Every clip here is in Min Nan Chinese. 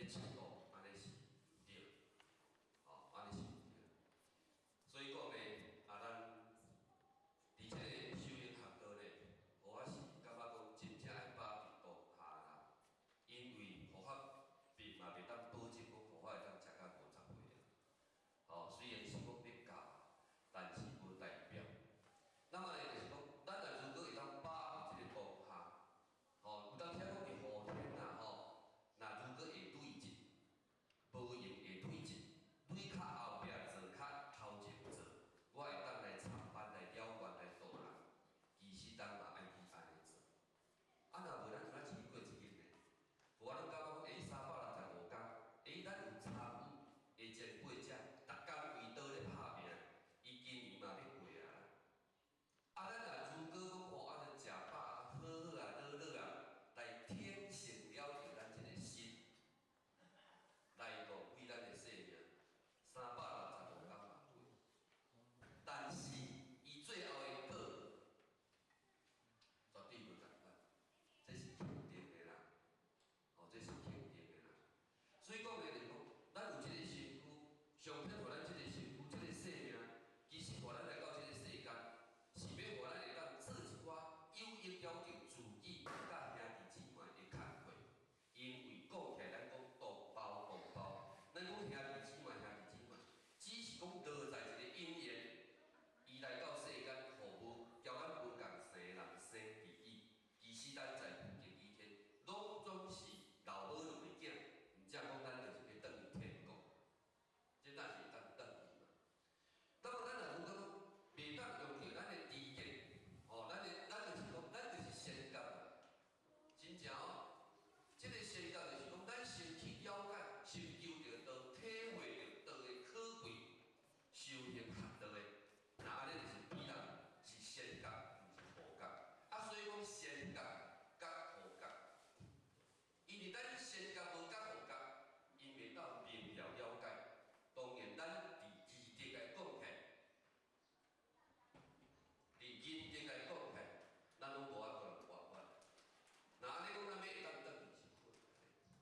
尺度按呢是毋對，吼，按呢是毋對。所以講呢，啊，咱佇這个修行學道呢，我是感覺講真正愛把握當下啦，因為佛法並嘛袂當保證講佛法會當食到50歲啊。吼，雖然是講欲教，但是無代表。那麼呢，就是講，咱若如果會當把握這個當下，吼，有當時講佇雨天啊，吼，若如果會對治，無閒會對治，對較後壁做，較頭前做，我會當來參班來了願來度人。其實咱嘛愛去按呢做。啊，若無咱就咱是去過一日呢？我攏感覺講，欸，365天，欸，咱有參與的前輩者，逐工圍桌咧拍拚，伊今年嘛欲過啊。啊，咱若如果講吼，按呢食飽啊，好好啊，樂樂啊，來天性了著咱這個心，來浪費咱的生命，365天嘛過。但是，伊最後的果，絕對無仝款，這是肯定的啦。哦，這是肯定的啦。所以講的就是講，咱有這個身軀，上天予咱這個身軀，這個生命，其實予咱來到這個世間，是欲予咱會當做一寡有益了著自己佮兄弟姊妹的工課。因為講起來，咱講同胞同胞，咱講兄弟姊妹兄弟姊妹，只是講落在一個因緣，伊來到世間服務，交咱無仝生人生弟子。其實咱在普賢以天，攏總是老母兩個囝，毋才講咱就是欲轉去天國，這當是會當轉去嘛。那麼咱若如果講袂當用著咱的知見，吼，咱的咱就是講，咱就是先覺，真正哦，這個先覺就是講，咱先去了解，先求著道，體會著道的可貴，修行學道的，那按呢就是比人是先覺，毋是後覺。啊，所以講先覺佮後覺，因為咱先覺無佮後覺，𪜶袂當明了了解。當然，咱佇義德來講起來，佇仁德來講起來，咱攏無法度人活法。若按呢講，咱欲會當轉去是困難的。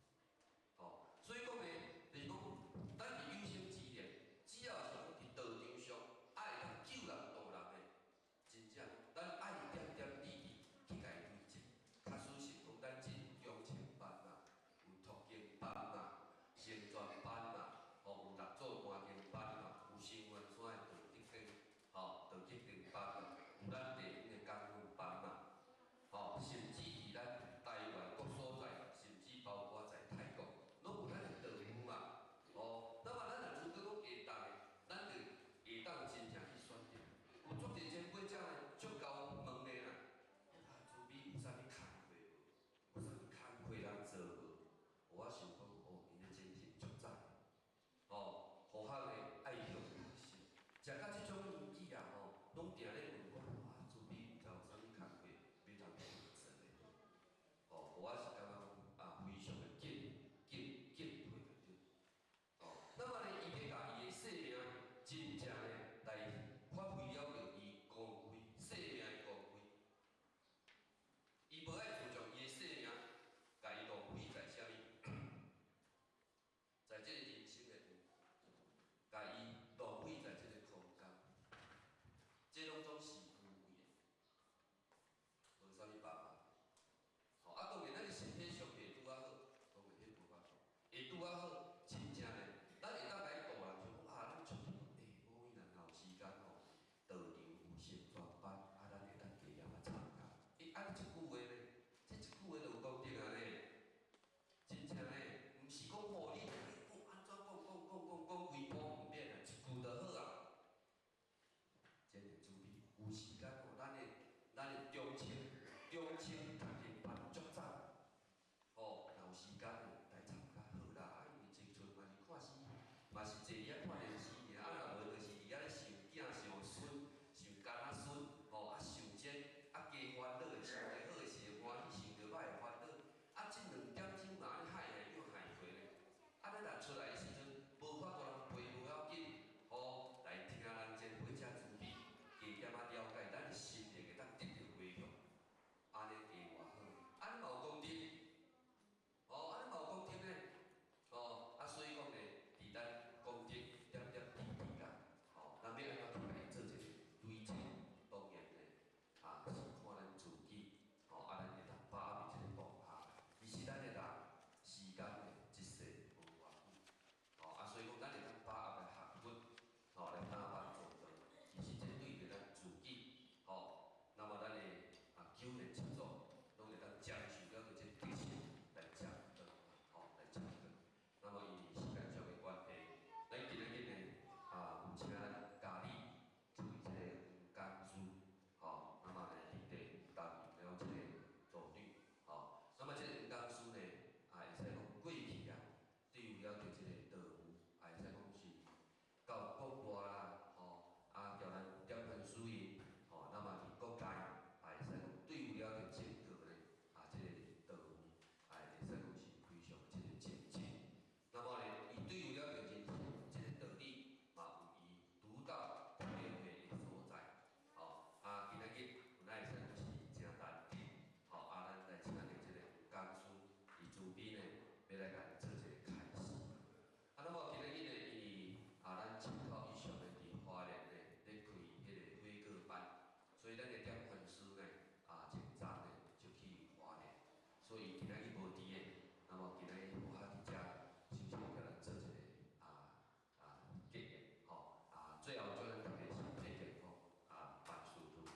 吼，所以講呢，就是講，咱佇有生之年，只要是講佇道場上，愛會當救人度人的，真正咱愛點點滴滴去共伊累積。假使是講咱進中清班嘛，有讀經班嘛，成全班嘛，吼，有六祖壇經班嘛，有新雲山的道德經，吼，道德經班嘛，有咱地方的功夫班嘛，吼，甚至佇咱台灣各所在，甚至包括在泰國，攏有咱的道場嘛，哦，那麼咱若如果講會當的，咱就會當真正去選擇。有足濟前輩者呢，足𠢕問的啦，啊，慈悲有啥物工課無？有啥物工課通做無？我想講，哦，𪜶的精神足讚，哦，好學的愛向學習，食到這種年紀啊，吼，攏定咧問我，啊，慈悲毋知有啥物工課欲通做的？哦，我是感覺講啊，非常的敬敬敬佩就對。哦，那麼呢，伊欲共伊的生命真正的來發揮了著伊光輝，生命的光輝。伊無愛注重伊的生命，共伊浪費在啥物？在這個人生的路，共伊浪費在這個空間，這攏總是虛偽的，無啥物辦法。吼，啊，當然咱的身體上袂拄仔好，當然彼無法度。會拄仔好，真正的，咱會當來度人就講啊，咱出去講，欸，某一人若有時間吼，道場有成全班，啊，咱會當加減仔參加。欸，按呢一句話呢，這一句話就有功德啊呢，真正呢，毋是講吼你，講按怎講講講講講規晡毋免啊，一句就好啊。真會慈悲，有時間吼，咱的中清中清讀經班足早，吼，若有時間的來參加好啦。啊，因為青春嘛是看戲，嘛是坐佇遐看電視爾，啊，若無就是佇遐咧想囝、想孫、想干仔孫，吼，啊，想這，啊，加煩惱的，想著好的是會歡喜，想著歹會煩惱。啊，這2點鐘嘛按呢害來又害回咧。啊，咱若出來的時陣，無法度人陪無要緊，吼，來聽人前輩遮慈悲，加減仔了解，咱的心靈會當得著回向，按呢加偌好，按呢嘛有功德，哦，按呢嘛有功德呢，哦，悲呢，欲來共做一个開示。啊，那麼今仔日呢，因為啊，咱七口以上的佇花蓮呢，咧開彼个悔過班，所以咱的點傳師呢，啊，前早呢就去花蓮，所以今仔日無佇的，那麼今仔日無法佇遮，首先共咱做一个結言，吼，啊，最後祝咱大家身體健康，啊，萬事如意。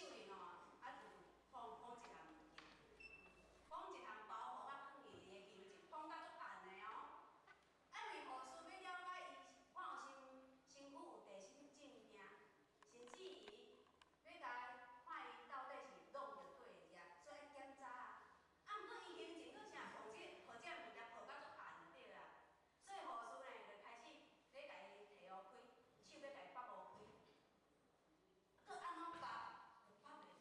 手裡吼，啊就放放一項物件，放一項包袱啊，囥佇伊的胸前，放甲足重的哦。啊，因為護士欲了解伊看有身身軀有地啥物症病，甚至伊欲共看伊到底是弄著佗位遮，所以愛檢查啊。啊，毋過伊胸前閣啥放這放這物件，抱甲足重就對啦。所以護士呢就開始欲共伊提予開，手欲共伊縛予開，閣按怎縛，就縛袂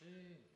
嗯。